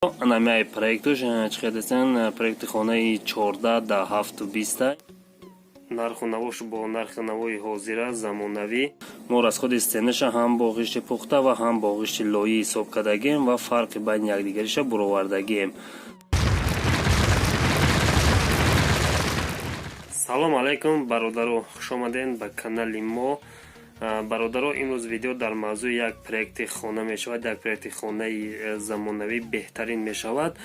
Анамиай проектуш чӣ десен, проекти хонаи 14 да ҳафту биста, нарху навош бо нархи навои ҳозира, замонавӣ. Мо расходи стенаша ҳам бо ғишти пухта ва ҳам бо ғишти лоӣ ҳисоб кардагием ва фарқи байни якдигариша буровардагием. Салом алайкум, бародаро, хушомадем ба канали мо. Бародаро, имрӯз видео дар мавзӯи як проекти хона мешавад, як проекти хонаи замонавӣ, беҳтарин мешавад.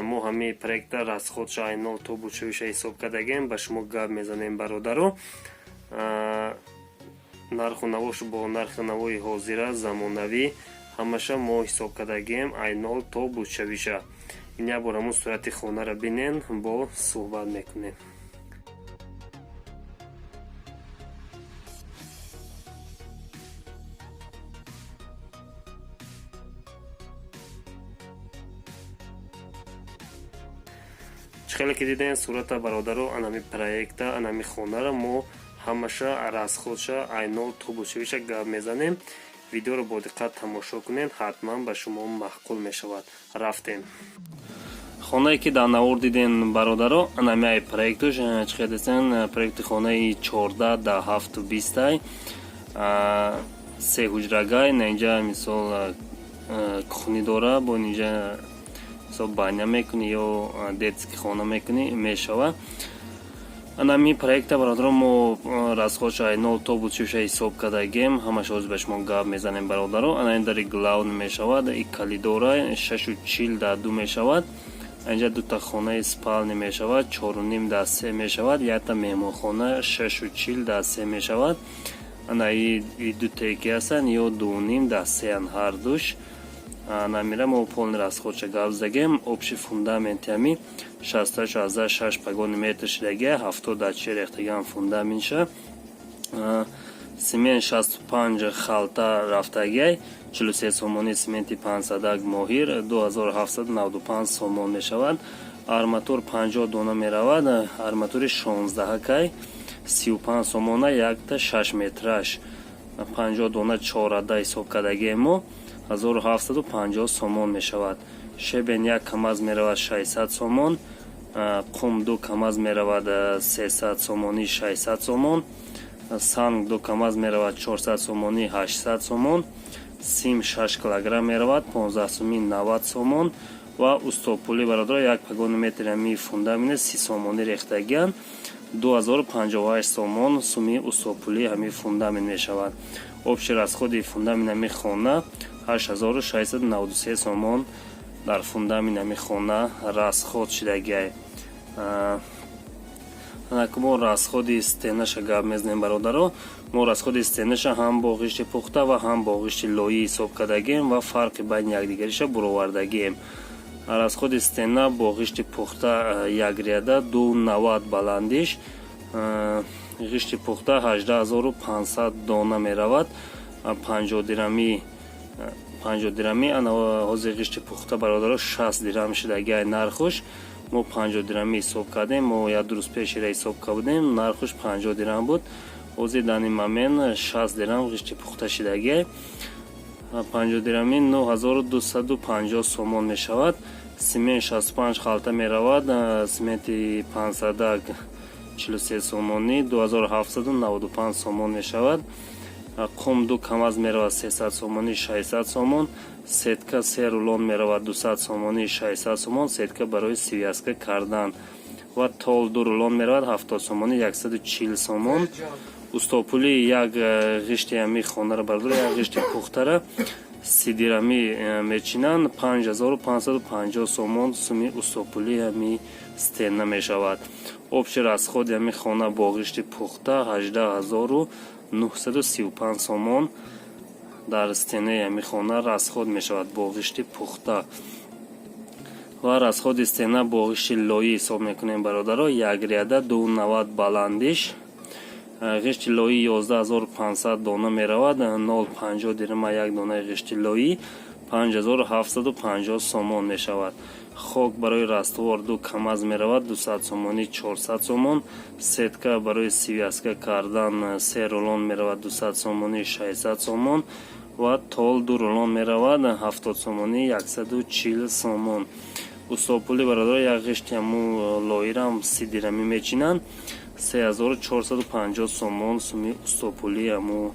Мо ҳамаи проекта расходша, айнол то бучавиша ҳисоб кардагем, ба шумо гап мезанем, бародаро. Нарху навош бо нархи навои ҳозира, замонавӣ, ҳамаша мо ҳисоб кардагем, айнол то бучавиша. Ин як бор ҳамун сурати хонаро бинен, бо суҳбат мекунем. Чӣ хеле ки дидем сурата, бародаро, анами проекта, анами хонаро мо ҳамаша расходша, айнол то бучавиша гап мезанем. Видеоро бо диққат тамошо кунед, ҳатман ба шумо маъқул мешавад. Рафтем. Хонае ки дар навор дидем, бародаро, анамиай проектуш чӣ хел десен, проекти хонаи 14 да ҳафту бистай, се ҳуҷрагай. На инҷа мисол кухни дора, бо инҷа мисол баня мекунӣ ё детский хона мекунӣ, мешавад. Анами проекта, бародаро, мо расходша, айнол то бучиша ҳисоб кардагем, ҳамаша ҳозир ба шумо гап мезанем, бародаро. Ана ин дари главный мешавад, и калидора 6,40 да 2 мешавад. Инҷа дута хонаи спальни мешавад, 4,5 да 3 мешавад, якта меҳмонхона 6,40 да 3 мешавад. Ана и дутае ки ҳастанд, ё 2,5 да сеян ҳардуш. Намира мо полный расходша гап задагем. Общий фундаменти ҳами 68,6 погони метр шидагия, 70 да чил рехтагиам фундаментша. Цемент 65 халта рафтагиай, 43 сомони цементи пансадак моҳир, 2795 сомон мешавад. Арматур 50 дона меравад, арматури шонздаҳакай, 35 сомона якта 6 метраш, 50 дона чорада ҳисоб кардагием мо, 1750 сомон мешавад. Щебень як камаз меравад 600 сомон, қум ду камаз меравад 300 сомонӣ, 600 сомон, санг ду камаз меравад 400 сомонӣ, 800 сомон, сим 6 килограмм меравад 15 сомӣ, 90 сомон ва устопулӣ, бародаро, як погони метри ҳами фундамент 30 сомонӣ рехтагианд, 2058 сомон суми устопулӣ ҳами фундамент мешавад. Общий расходи фундамент ҳами хона 8693 сомон дар фундамент ҳами хона расход шидагиай. Анаку мо расходи стенаша гап мезанем, бародаро. Мо расходи стенаша ҳам бо ғишти пухта ва ҳам бо ғишти лоӣ ҳисоб кардагием ва фарқи байни якдигариша буровардагием. Расходи стена бо ғишти пухта як ряда 2,90 баландиш, ғишти пухта 18 500 дона меравад, 50 дирами, 50 дирами. Ана ҳозир ғишти пухта, бародаро, 60 дирам шидагиай нархуш. Мо 50 дирами ҳисоб кардем, мо як ду рӯз пешира ҳисоб кардем, нархуш 50 дирам буд, ҳозир дар ин момент 60 дирам ғишти пухта шидагиай. 50 дирами 9250 сомон мешавад. Цемент 65 халта меравад, цементи пансадак 43 сомонӣ, 2795 сомон мешавад. Қум ду камаз меравад 300 сомонӣ, 600 сомон, сетка се рулон меравад 200 сомонӣ, 600 сомон, сетка барои связка кардан ва тол ду рулон меравад 70 сомонӣ, 140 сомон. Устопули як ғишти ҳами хонаро, бародаро, як ғишти пухтара 30 дирами мечинанд, 5550 сомон суми устопули ҳами стена мешавад. Общий расходи ҳами хона бо ғишти пухта 18 935 сомон дар стенаи ҳами хона расход мешавад бо ғишти пухта. Ва расходи стена бо ғишти лоӣ ҳисоб мекунем, бародаро, як ряда 2,90 баландиш, ғишти лоӣ 11 500 дона меравад, 0,50 дирама як донаи ғишти лоӣ, 5750 сомон мешавад. Хок барои раствор ду камаз меравад 200 сомонӣ, 400 сомон, сетка барои связка кардан се рулон меравад 200 сомонӣ, 600 сомон. Ва тол ду рулон меравад, 70 сомонӣ, 140 сомон. Устопули, бародаро, як ғишти ҳаму лоирам 30 дирамӣ мечинанд, 3450 сомон суми устопулӣ ҳаму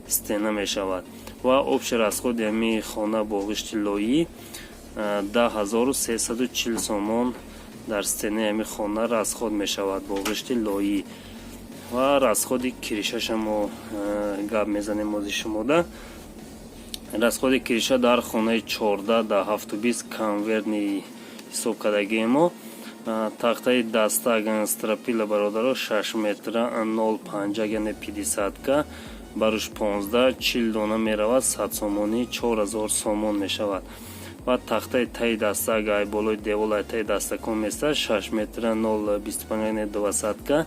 стена мешавад. Ва общий расходи ҳами хона бо ғишти лоӣ 10 340 сомон дар стенаи ҳами хона расход мешавад бо ғишти лоӣ. Ва расходи крышаша мо гап мезанем ози шумода. Расходи крыша дар хонаи 14 да 7,20 конвертный ҳисоб кардагии мо: тахтаи дастак, стропила, бародаро, 6 метра 0,5, яъне пятидесятка, баруш 15, 40 дона меравад, 100 сомонӣ, 4000 сомон мешавад. Ва тахтаи таи дастак, ай болои девол, ай таи дастакон места, 6 метра 0,25, яъне двадцатка,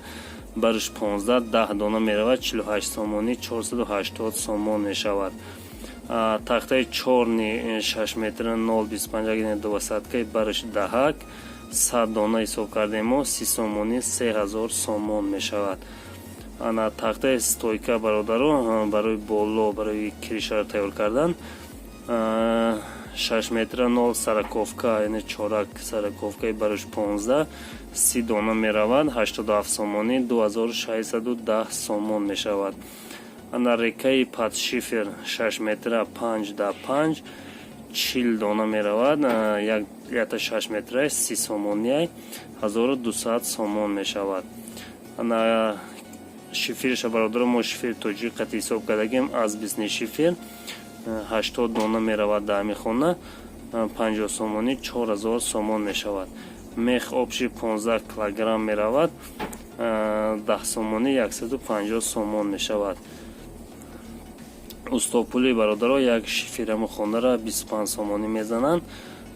баруш 15, 10 дона меравад, 48 сомонӣ, 480 сомон мешавад. Тахтаи чёрный 6 метра 0,25, яъне двадцаткаи, баруш даҳак, 100 дона ҳисоб кардем мо, 30 сомонӣ, 3000 сомон мешавад. Ана тахтаи стойка, бародаро, барои боло, барои крышаро тайёр кардан, 6 метра нол сороковка, яъне чорак, сороковкаи баруш 15, 30 дона меравад, 87 сомонӣ, 2610 сомон мешавад. Ана рейкаи под шифер 6 метра 5 да 5, 40 дона меравад, якта 6 метра 30 сомониай, 1200 сомон мешавад. Ана шиферша, бародаро, мо шифери тоҷик қати ҳисоб кардагем, асбистни шифер, 80 дона меравад дар ҳамин хона, 50 сомонӣ, 4000 сомон мешавад. Мех общий 15 килограмм меравад, 10 сомонӣ, 150 сомон мешавад. Устопули, бародаро, як шифери ҳамун хонара 25 сомонӣ мезананд,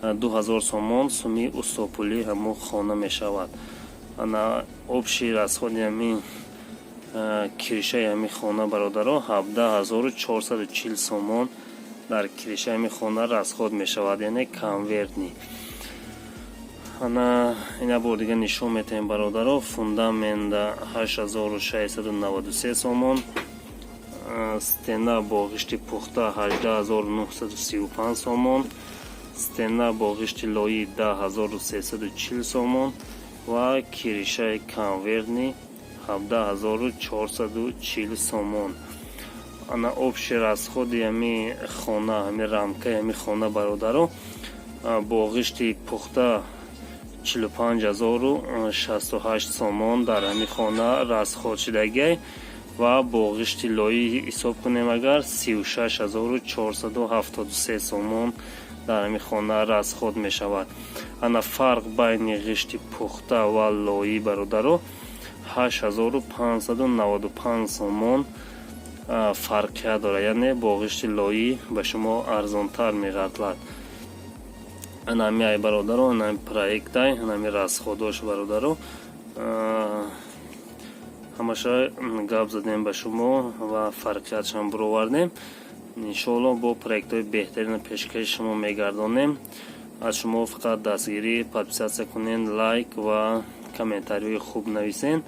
2000 сомон суми устопулӣ ҳамун хона мешавад. Ана общий расходи ҳамин крышаи ҳамин хона, бародаро, 17 440 сомон дар крышаи ҳамин хона расход мешавад, яъне конвертный. Ана ина бор дига нишон метаҳем, бародаро: фундамента 8693 сомон, стена бо ғишти пухта 18 935 сомон, стена бо ғишти лоӣ 10 340 сомон ва крышаи конвертный 17 440 сомон. Ана общий расходи ҳами хона, ҳами рамкаи ҳами хона, бародаро, бо ғишти пухта 45 068 сомон дар ҳами хона расход шудагиай ва бо ғишти лоӣ ҳисоб кунем агар, 36 473 сомон дар ҳами хона расход мешавад. Ана фарқ байни ғишти пухта ва лоӣ, бародаро, 8595 сомон фарқият дорад, яъне бо ғишти лоӣ ба шумо арзонтар меғардлад. Ана ҳами ай, бародаро, ана ҳами проектай, ана ҳами расходош, бародаро, ҳамаша гап задем ба шумо ва фарқиятшам буровардем. Иншоалло, бо проектҳои беҳтарина пешкаши шумо мегардонем. Аз шумо фақат дастгирӣ: подписаться кунед, лайк ва комментариҳои хуб нависен.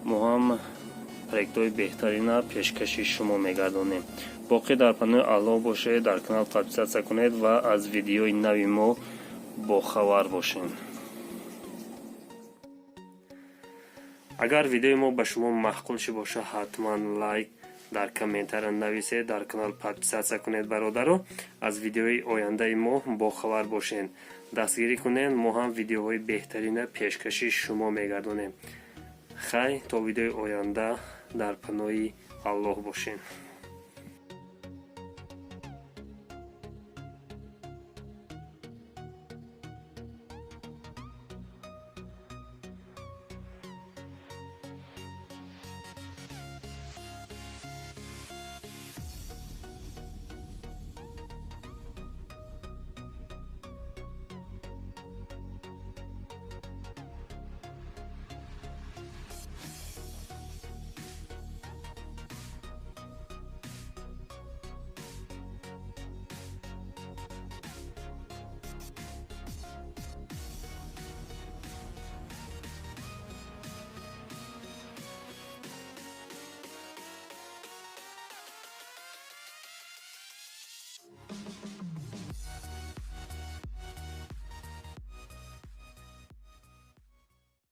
Мо ҳам проектҳои беҳтарина пешкаши шумо мегардонем. Боқӣ дар паноҳи Аллоҳ бошед, дар канал подписаться кунед ва аз видеои нави мо бохабар бошед. Агар видеои мо ба шумо маъқул ши боша, ҳатман лайк, дар комментария нависед, дар канал подписаться кунед, бародаро, аз видеои ояндаи мо бохабар бошед. Дастгирӣ кунед, мо ҳам видеоҳои беҳтарина пешкаши шумо мегардонем. Хай, то видеои оянда дар паноҳи Аллоҳ бошед.